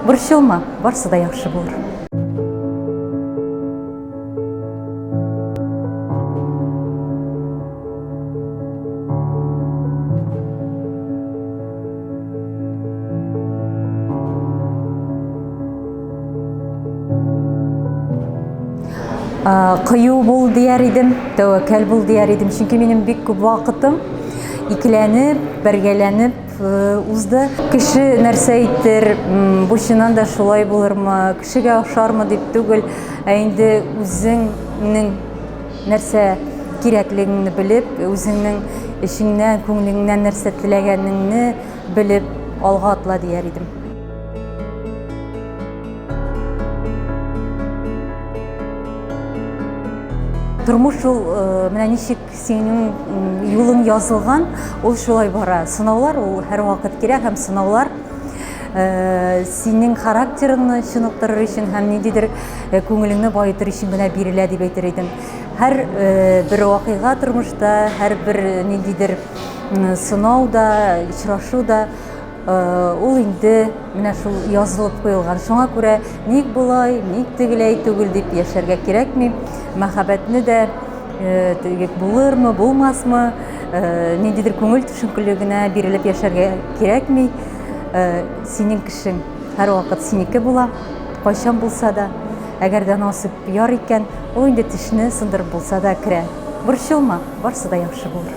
Борчылма, барсы да яхшы булыр. Кыю бул дияр идем, тәвәккәл бул дияр идем, чөнки минем бик күп вакытым икеләнеп, бәргәләнеп узды. Кеше нәрсә әйтер, бу чыннан да шулай булырмы, кешегә ошармы дип түгел, ә инде үзеңнең нәрсә кирәклегеңне белеп, үзеңнең эчеңнән, күңелеңнән нәрсә теләгәнеңне белеп алга атла дияр идем. Тормыш ул менә ничек синең юлың язылган, ул шулай бара. Сынаулар ул һәрвакыт кирәк һәм сынаулар синең характерыңны чыныктырыр өчен һәм ниндидер күңелеңне баетыр өчен генә бирелә дип әйтер идем. Һәр бер вакыйга тормышта, һәрбер ниндидер сынау да, очрашу да Ул инде менә шул язылып куелган. Шуңа күрә ник болай, ник тегеләй түгел дип яшәргә кирәкми. Мәхәббәтне дә теге булырмы, булмасмы, ниндидер күңел төшенкелегенә бирелеп яшәргә кирәкми. Синең кешең һәрвакыт синеке була, кайчан булса да. Әгәр дә насыйп яр икән, ул инде тешне сындырып булса да керә. Борчылма, барсы да яхшы булыр.